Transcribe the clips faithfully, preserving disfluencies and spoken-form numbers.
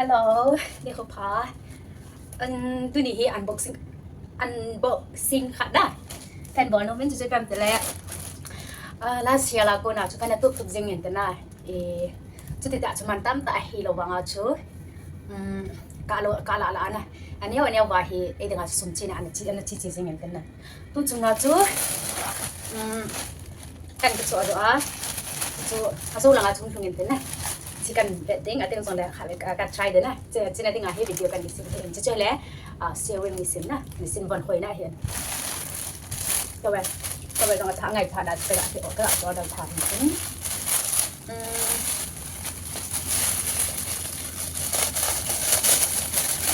Hello, nikho pha. An, tuni hi unboxing, unboxing khat da. Kan bol nom in chu chu pam te le. Ah, last year la kona chu kana tup tup jing in te na. E, chuti ta chu man tam ta hi lo vanga chu. Um, ka lo, ka la la na. Aneo, aneo va hi, e dinga sum chi na, ana chi, ana chi chi jing in te na. Tu chunga chu, um, kan ka cho do a. Chu, a so langa chung lhung in te na. Chi kan bet ding, a teng jong le kha le ka, ka try de na. Che, chi na dinga hi video kan ni sim in. Che, che le, ah, sewing ni sim na. Ni sim von hoi na hin. Ka we, ka we jong a tha ngai pha na, ka la, ka la cho da tha hin. Um,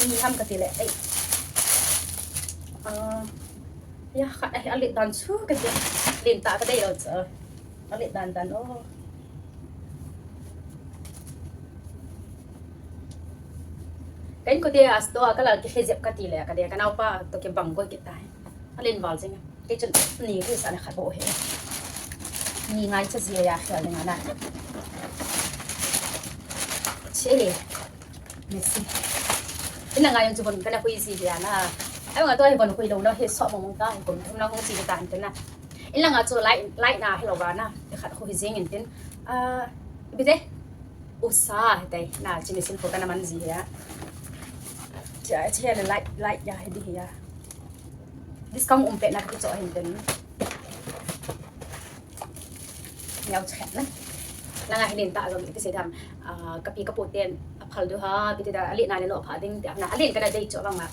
ni ham ka ti le, ei. Ah, ya, khat ahi a let dan chu ka ti. Len ta ka dei lo chu. A let dan dan o. Kan ko te a store ka la ki he jep ka ti le ka de ka nau pa to ki bang ko ki tai. A len val jing. Ke chun ni ki sa na khat bo he. Ni ngai cha ji ya khel ni na. Che le. Messy. Ina ngai chu bon kana hui ji ya na. Ai nga to ai bon hui lo na he so mong mong ta ko thum na hung ji ta an te na. Ina nga chu light, light na he lo ba na. Te khat hui jing in tin. Ah, bi de. Usa he te na chi machine ko kana man ji ya. Cha, cha le light, light ya he di ya. Discount um pe na ki cho hin tin. Niau chet na. Langa hi len ta jong ti se dam. Ah, ka pi ka pu ten a phal du ha, pi ti da a len na le no pha ding ti na. A len kana dei cho vang ma.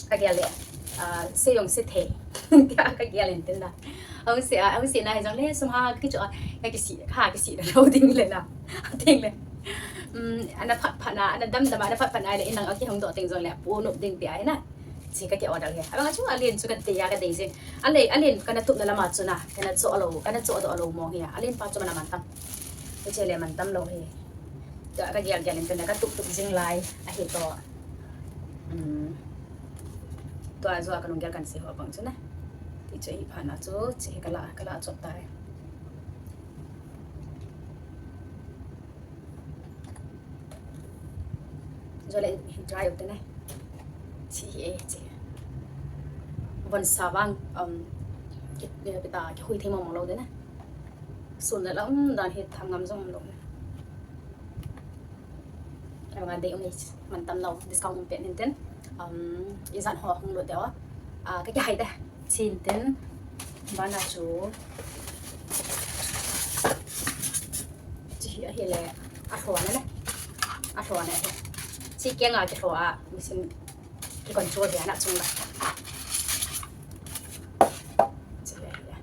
Ka gel le. Ah, se jong se thei. Ti a ka gel in tin da. Ang se, ah, ang se na hi jong le sum ha ki cho, ka ki si, ka ki si da lo ding le na. Ding le. Um, ana phat phat na, ana dam dam, ana phat phat na le in lang a ki hong do teng jong le pu nup ding ti a na. Chi ka ki order hi. Abang chu a len chu ka dei a ka dei jing. A le, a len kana tup na lama chu na, kana cho lo, kana cho do lo mong hi. A len pa chu mana man tam. Ka che le man tam lo hi. Ka, ka gel gel in ka tup tup jing lai. A hi to. Um. To a jo a ka nung gel kan si ho bang chu na. Ti chu hi pha na chu, chi ka la, ka la chop tai. Jole dry u te ne. Chi e, chi. Von sa vang, um, ki, eh, pita, ki hui thei mong mong lo te ne. Sun le la, um, dan hi tham ngam jong lo ne. Ai nga dei um ni, man tam lo, discount um pe nin ten. Um, i jan ho hung lo te o. Ah, ka ki hai te. Chin ten. Bana chu. Chi hi a hi le. A hlo na le. A hlo na le. Chi kiang a ki hlo a. Machine ki control dia na chung la. Chi hi a hi le.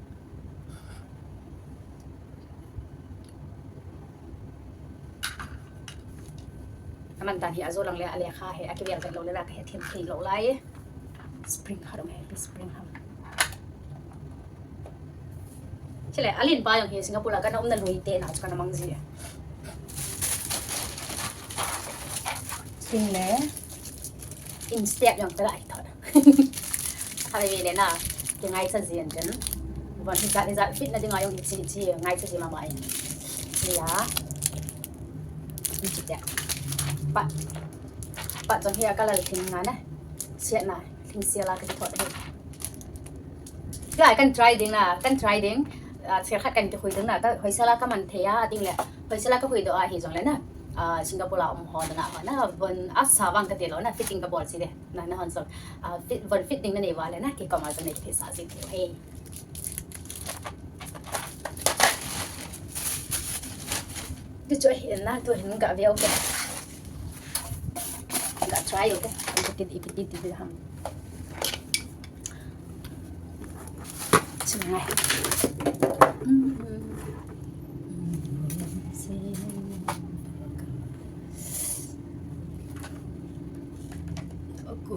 Aman dan hi ajo lang le, a lekha hi, a kivel vet lo le la, ka he thim thei lo lai. Spring ha dong he, spring ha. Chule, a len pa jong hi Singapore la, kana umna lui te na, chu kana mang ji. Spring le, instead jong ka la hi thot. Hale ve le na, ki ngaicha jin ten. Von hi jat, hi jat fit na dinga jong hi chi, chi, ngaicha ji mama in. Hi a. Hi chi te. Pat. Pat jong hi a color thing na ne. Siat na, thing siat la ka thot hi. Ka kan try ding na, kan try ding. Ah, siat khat kan ki hui ding na, ka hui sala ka man thei a, ding le. Hui sala ka hui do a hi jong le na. Ah, Singapore la um ho ding a ho na, von a sa vang ka ti lo na, fitting ka bol si de. Na, na hon song. Ah, fit, von fit ding na nei va le na, ki koma jong nei ki sa jing thei. Ti chu hi na, tu hin ka ve u te. Ka try u te. Ipi ti, ipi ti, ti ham. Chu ngai. Mm, mm. Mm, si. Aku.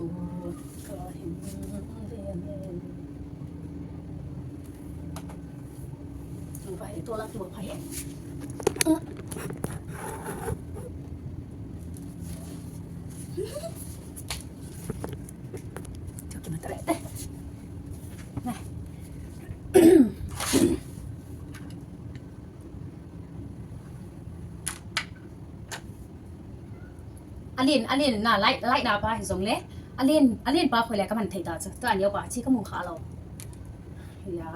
Alen, alen na, light, light na pa hi jong le. Alen, alen pa khoi le ka man thei ta chu. Tua neo pa chi ka mu kha lo. Ya.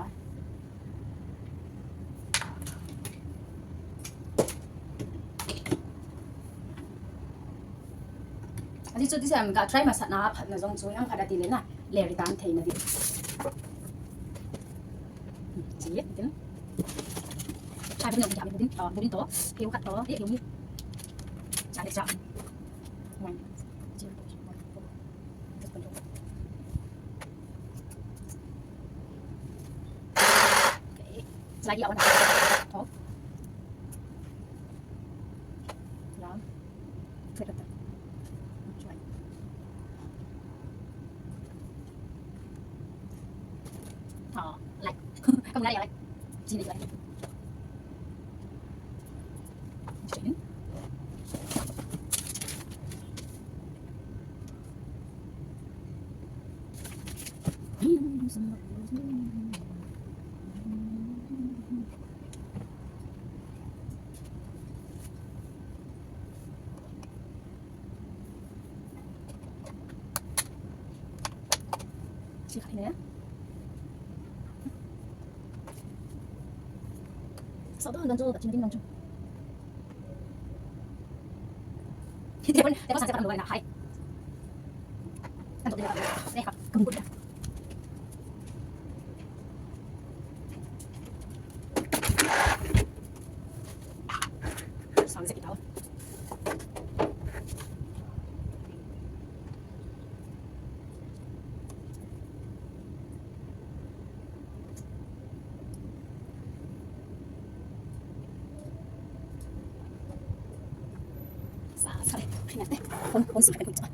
Aji chu ti sem ka try masat na phat na jong chu yang khat a ti le na. Le ri tan thei na di. Chi, tin. Cha bin, cha bin, to, bin to. Keu khat to, e, keu ni. Cha le cha. One. Chi. Just control. Okay. Slide out. Top. Down. Click it. Try. Oh, like. Kamu lari, like. Sini, like. Sini. Chi khat hi ne. Sa to dan chu ka chin ding lang chu. Te pon, te pon sa sa kan lo na hai. Kan to ding lang. Ne ka, kan bu. Sa sa kita. Sa, sa, pon, pon, sa, pon, sa.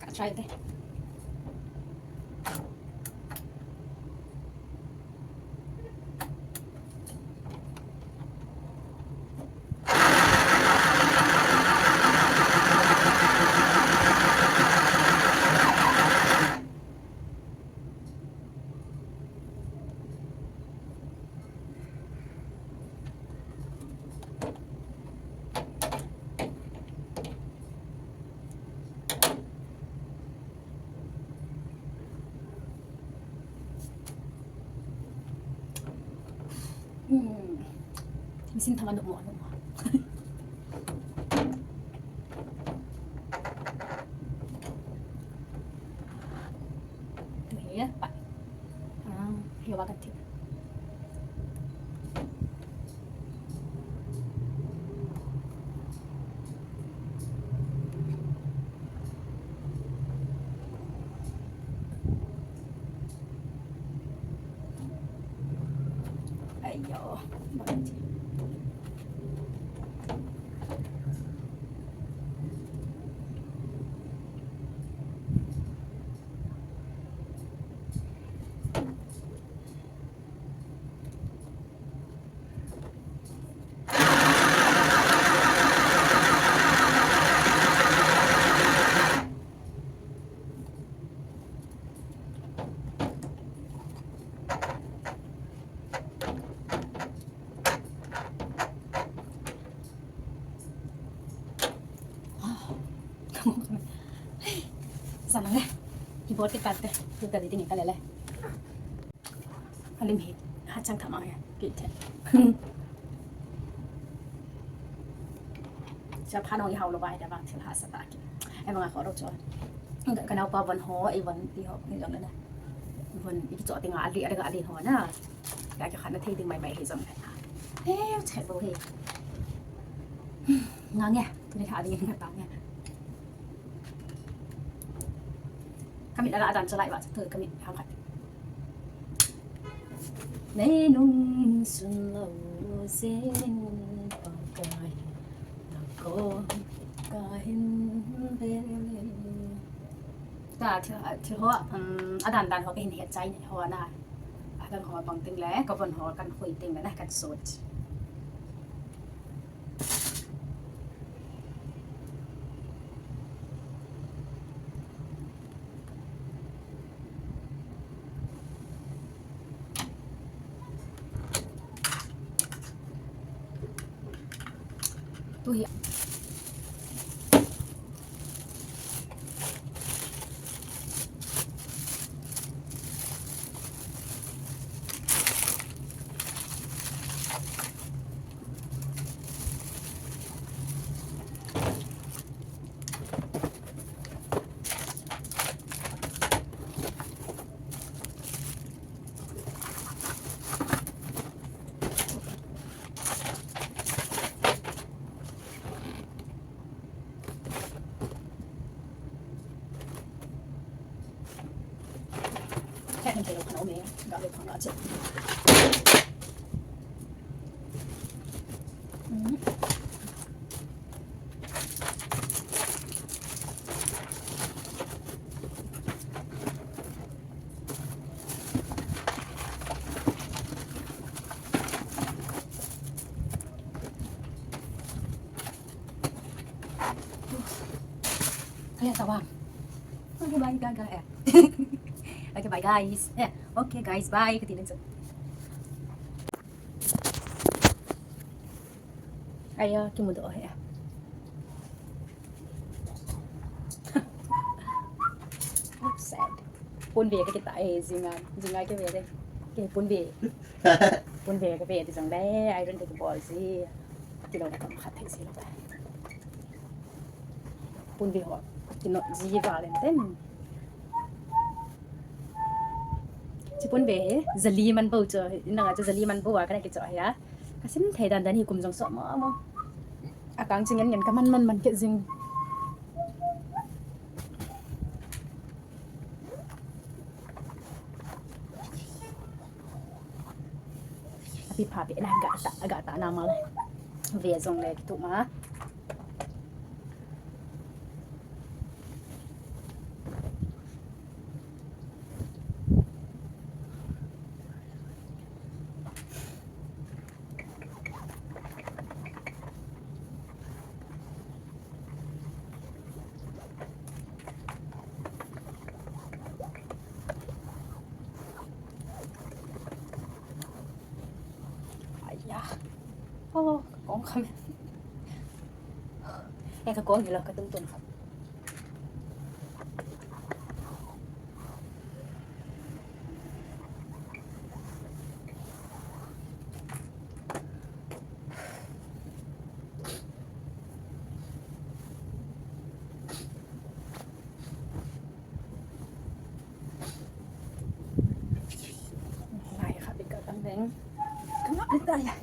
Ka try te. Hmm. Machine thang a nuh mo, nuh mo. Tu hi, pa. Ah, hi wa kan thip. Aiyo. Sa lang le. Keyboard ke kat te. Tu ta di ting ka le le. Alim hi, ha chang thama ya, ki the. Cha pha nong i hao lo bai da bang thil hasa ta ki. Ai bang a kho ro cho. Ka, ka nau pa Von ho, i Von ti ho, ni jong na. Von i cho ti nga ali, ada nga ali ho na. Ya ki khan na thei ding mai mai hi jong na. Eh, che bo hi. Nga nge, tu ni ha ding nga ta nge. Ka mit a la adan chalai va, tu ka mit hang khat. Nei nung sun lo jin Pakai, na kon ka hin ve. Ta thil, thil ho, um, adan dan ho ka hin het chai ni ho na. Adan ho bang ting le, ka von ho kan khui ting le na kan sot. Tu hi. Ayan, tawag. Okay, bye, gaga, eh. Okay, bye, guys. Eh, okay, guys, bye. Kati lang sa. Aya, kimudo, eh. Sad. Pun ve ka kita, eh, jinga, jinga ke ve de. Ke pun ve. Pun ve ka ve de jong le, iron te ke bol ji. Kilo na kam khat thei si lo. Pun ve ho. Kino ji va len ten. Chi pun ve he, jali man bo cho, nanga cho jali man bo a kana kicho he a. Ka sin thei dan dan hi kum jong so mo mo. A kang chi ngen ngen ka man man man ke jing. Api pha pe la ga ta, ga ta na ma le. Ve jong le kitu ma. Aya. Hello, kong kami. Eh, ka kong hilo, ka tung tung. Lai kha bika kan deng. Kanga bika ya.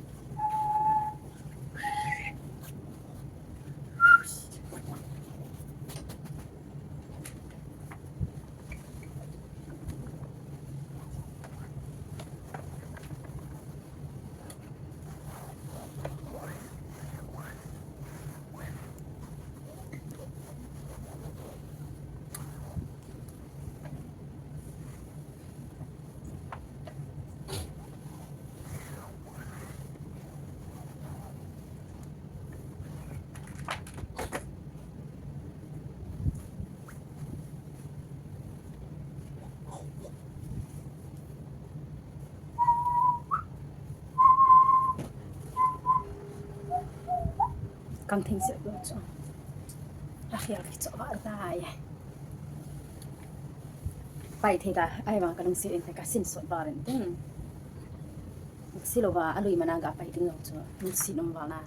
Kang thing se lo chu. A khia ki cho va tai. Pai thei ta, ai vang ka lungsi in ka sin sot va ren tin. Si lo va, a lui mana ga pai ding lo chu. Lungsi nom va na.